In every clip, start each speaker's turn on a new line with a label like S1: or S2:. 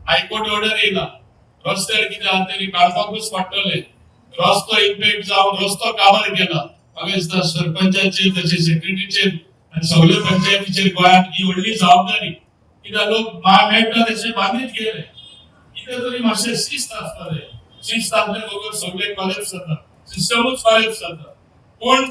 S1: High court order येयला. रस्त्यार कितें आहा तेणी काडपाकूच पडटलें. रस्तो इम्पॅक्ट जावन रस्तो काबार केला. म्हाका दिसता सरपंचाचेर, तशें सेक्रेटरीचेर आनी सगळे पंचायतीचेर गोंयांत ही व्हडली जबाबदारी, कित्याक लोक मेळटा तशें बांदीत गेले. कितें तरी मातशें शिस्त आसता जाय. शिस्त आसले बगर सगळे कॉलेप्स जाता, सिस्टमूच कॉलेप्स जाता. पूण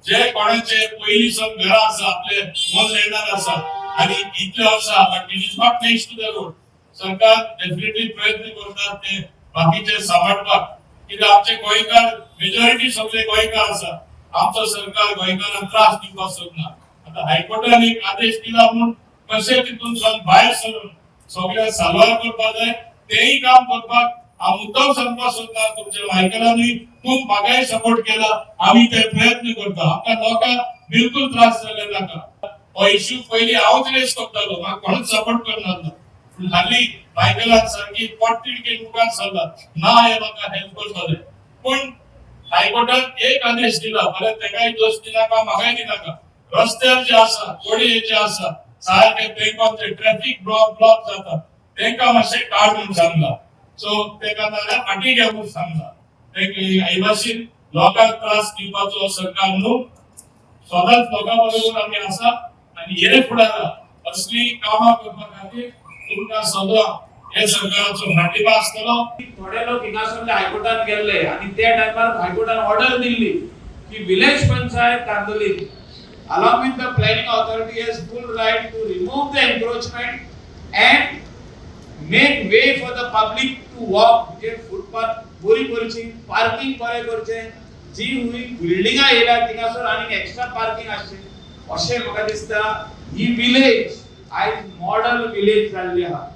S1: जे कोणाचे पयलीं सावन घरां आसा, आपले ओन लँडार आसा आनी इतले वर्सां, but it is not next to the road. सरकार डेफिनेटली प्रयत्न करतात ते बाकीचे सांबाळपाक, कित्याक आमचे गोंयकार मेजॉरिटी सगळे गोंयकार आसा. आमचो सरकार गोंयकारांक त्रास दिवपाक सोदना. आतां हायकोर्टान एक आदेश दिला म्हूण कशें तितून भायर सरून सगळ्यांक साल्वार करपाक जाय, तेंय काम करपाक हांव मुद्दाम सांगपाक सोदता. तुमच्या मायकलानूय खूब म्हाकाय सपोर्ट केला. आमी ते प्रयत्न करता. आमकां लोकांक बिलकुल त्रास जाल्ले नाका. हो इश्यू पयलीं हांवच रेस करतालो, म्हाका कोणूच सपोर्ट करनासलो. पूण हाली मायकलान सारकी पोटतिडकीन मुखार सरला ना, हे म्हाका हेल्प करतले. पूण हायकोर्टान एक आदेश दिला, फाल्यां तेकाय दोश दिनाका, म्हाकाय दिनाका. रस्त्यार जे आसा, कोडये जे आसा, सारके तेंका ट्रॅफिक ब्लॉक ब्लॉक जाता, तेंका मातशें काड म्हूण सांगला. सो तेका नाल्यार फाटीं घे म्हूण सांगला. ते भाशेन लोकांक त्रास दिवपाचो सरकार न्हू. सदांच लोकां बरोबर आमी आसा आनी हे फुडाराक असली कामां करपा खातीर तुमकां सदां हे सरकाराचो फाटिंबो आसतलो.
S2: थोडे लोक हिंगासरले हायकोर्टान गेल्ले आनी त्या टायमार हायकोर्टान ऑर्डर दिल्ली की village panchayat Candolim along with the planning authority has full right to remove the encroachment and make way for the public to walk. म्हणजे फुटपाथ बरी करची, पार्किंग बरें करचें. जी हुंय बिल्डिंगां येयल्या थिंगासर आनीक एक्स्ट्रा पार्किंग आसचें, अशें म्हाका दिसता. ही विलेज आयज मॉडल विलेज जाल्ली आहा.